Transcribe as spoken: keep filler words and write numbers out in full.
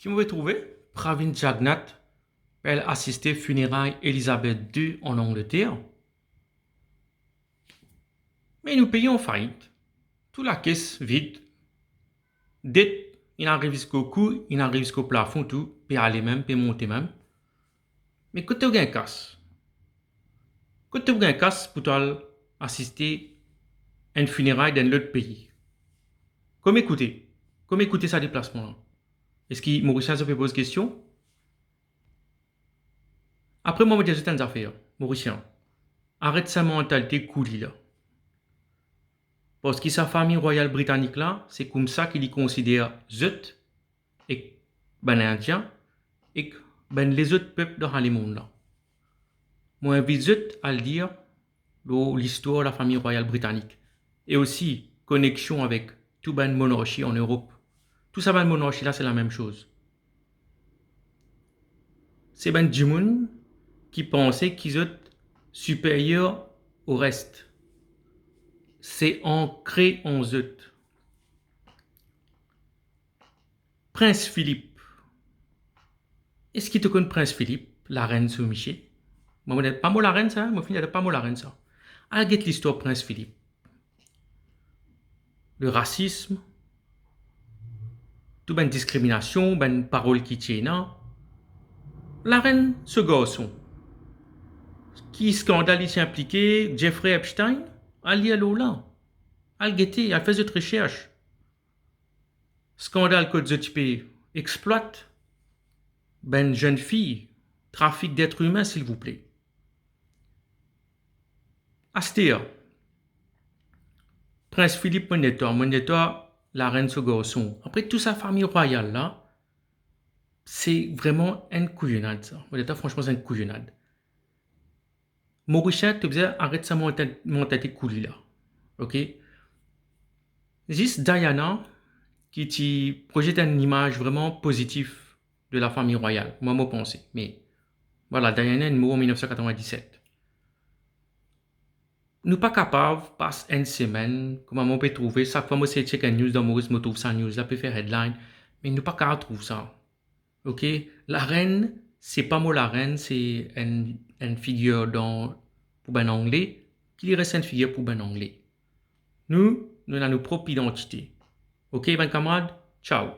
Ki mo pe trouve, Pravin Jagannath pe al asiste fineray Elizabeth de an Angleter. Me nou pei an fayit, tou lakes vid, det inn ariv ziska kou, inn ariv ziska plafon, tou pe ale mem, pe monte mem. Me kot to gagn kas? Kot to gagn kas pou to al asiste enn fineray dan enn lot pei? Kouma koute, kouma koute sa deplasman la? Eski Morisien zot pe poz kestion? Apre, mwa, mo dir zot enn zafer, Morisien, aret sa mantalite kouli la. Parski sa fami rwayal britanik la, se koumsa ki li konsider zot, ek bann Indian, ek bann lezot pep dan sa lemond la. Mo invit zot al lir lor listwar lafami rwayal britanik, e osi koneksion avek tou bann monarki an Erop. Tou sa bann monarki la, se lamem soz. Se bann dimoun ki panse ki zot siperyer o res. Se ankre an zot. Prins Filip. Eski to konn Prins Filip, larenn so misie? Mo, mo, pa mo larenn sa, mo fini, pa mo larenn sa. Al get listwar Prins Filip. Le rasism, tou bann diskriminasion, bann parol ki ti ena. Larenn so garson. Ki skandal li ti inplike, Jeffrey Epstein, al lir lor la. Al gete, al fer zot resersh. Skandal kot zot ti pe explwat bann zenn fi, trafik d'etre imin, silvouple. Aster, Prins Filip, mo net twa, mo net twa larenn so garson. Apre tou sa fami rwayal la, se vreman enn kouyonad sa. Mo net twa, fransman, se enn kouyonad. Morisien, to bizin aret sa manta-, mantalite kouli la. Ok? Zis Diana, ki ti proyet enn imaz vreman pozitif de lafami rwayal, mwa, mo panse. Me, vwala, Diana inn mor an mil nef san katrovin-diset. Nou pa kapav pas enn semenn, kouma mo pe trouve, sak fwa mo sey chek enn news dan Moris, mo trouv sa news la pe fer headline, me nou pa kapav trouv sa. Ok? Larenn, se pa mo larenn, se enn, enn figir dan, pou bann Angle, ki li res enn figir pou bann Angle. Nou, nou ena nou prop idantite. Ok, bann kamarad? Ciao.